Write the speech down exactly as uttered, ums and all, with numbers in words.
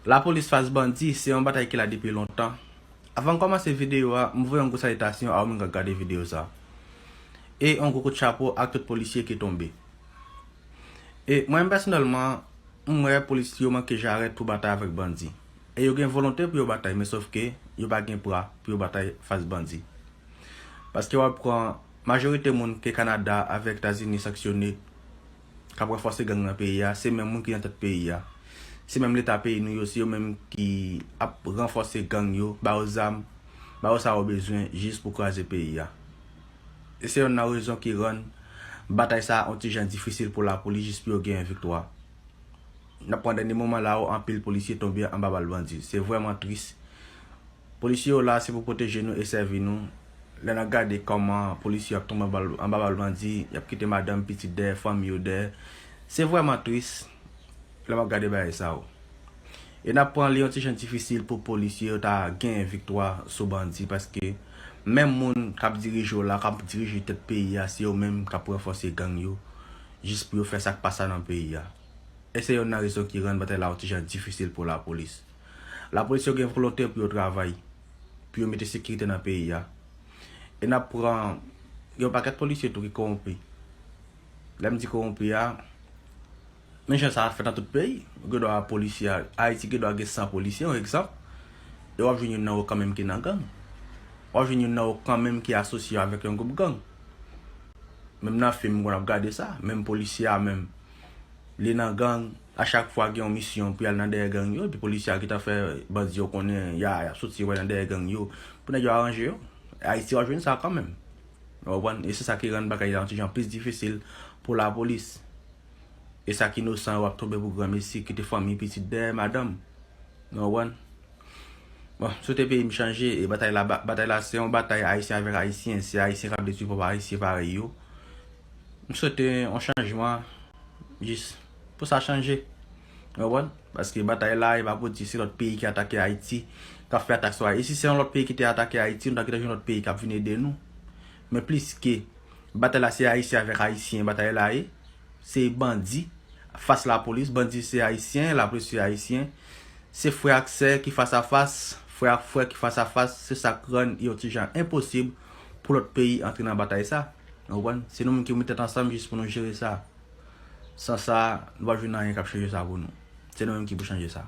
Lapolis fas bandi se yon batay ki la depi lontan. Avan m kòmanse videyo a, m voye yon gwo salitasyon a ou menm k ap gade videyo sa. E yon gwo kout chapo ak tout polisye ki tonbe. E mwen menm pèsonèlman, m wè polisye yo manke jarèt pou batay avèk bandi. E yo gen volonte pou yo batay, men sòf ke yo pa gen bra pou yo batay fas bandi. Paske w ap pran majorite moun ke Kanada avèk Etazini sanksyone k ap ranfòse gang nan peyi a, se menm moun ki nan tèt peyi a. Se menm leta peyi nou yo, se yo menm ki ap ranfòse gang yo, ba yo zam, ba yo sa yo bezwen jis pou kraze peyi a. E se yonn nan rezon ki rann batay sa a yon ti jan difisil pou lapolis jis pou yo genyen viktwa. N ap pran dènye moman la yo, anpil polisye tonbe anba bal bandi. Se vrèman tris. Polisye yo la se pou pwoteje nou e sèvi nou. Lè n ap gade kòman polisye yo ap tonbe anba bal, anba bal bandi, y ap kite madanm, pitit dèyè, fanmi yo dèyè. Se vrèman tris lè m ap gade bagay sa yo. E n ap pran li yon ti jan difisil pou polisye yo ta genyen viktwa sou bandi, paske menm moun k ap dirije yo la, k ap dirije tèt peyi a, se yo menm k ap ranfòse gang yo, jis pou yo fè sa k pa sa nan peyi a. E se yonn nan rezon ki rann batay la yon ti jan difisil pou lapolis. Lapolis yo gen volonte pou yo travay, pou yo mete sekirite nan peyi a. E n ap pran yon pakèt polisye tou ki kowonpi. Lè m di kowonpi a, men jan sa ap fèt nan tout peyi. Ou gen dwa wè polisye a, Ayiti gen dwa gen san polisye, yon egzanp. E w ap jwenn youn nan yo kanmenm ki nan gang. W ap jwenn youn nan yo kanmenm ki asosye avèk yon gwoup gang. Menm nan fim, m konn ap gade sa. Menm polisye a menm, li nan gang. A chak fwa gen yon misyon pou y al nan dèyè gang yo, epi polisye a gentan fè bandi yo konnen y a, y ap soti, y ap nan dèyè gang yo, pou nèg yo aranje yo. Ayiti w ap jwenn sa kanmenm. Ou konprann? E se sa ki rann bagay la yon ti jan plis difisil pou lapolis. E sa ki inosan yo ap tonbe pou granmesi, kite fanmi, pitit dèyè, madanm. Ou konprann? Bon, m swete peyi m chanje, e batay la, ba- batay la se yon batay ayisyen avèk ayisyen, se ayisyen k ap detwi pwòp ayisyen parèy yo. M swete yon chanjman, jis pou sa chanje. Ou konprann? Paske batay la, e pa pou di se lòt peyi ki atake Ayiti, k ap fè atak sou Ayiti. E si se yon lòt peyi ki te atake Ayiti, nou ta gentan jwenn lòt peyi k ap vin ede nou. Men pliske batay la se ayisyen avèk ayisyen, batay la ye, se bandi fas lapolis, bandi se ayisyen, lapolis se ayisyen. Se frè ak sè ki fas a fas, frè ak frè ki fas a fas, se sa k rann yon ti jan enposib pou lòt peyi antre nan batay sa. Ou konprann? Se nou menm ki pou met tèt ansanm jis pou nou jere sa. San sa, nou p ap jwenn anyen k ap chanje sa pou nou. Se nou menm ki pou chanje sa.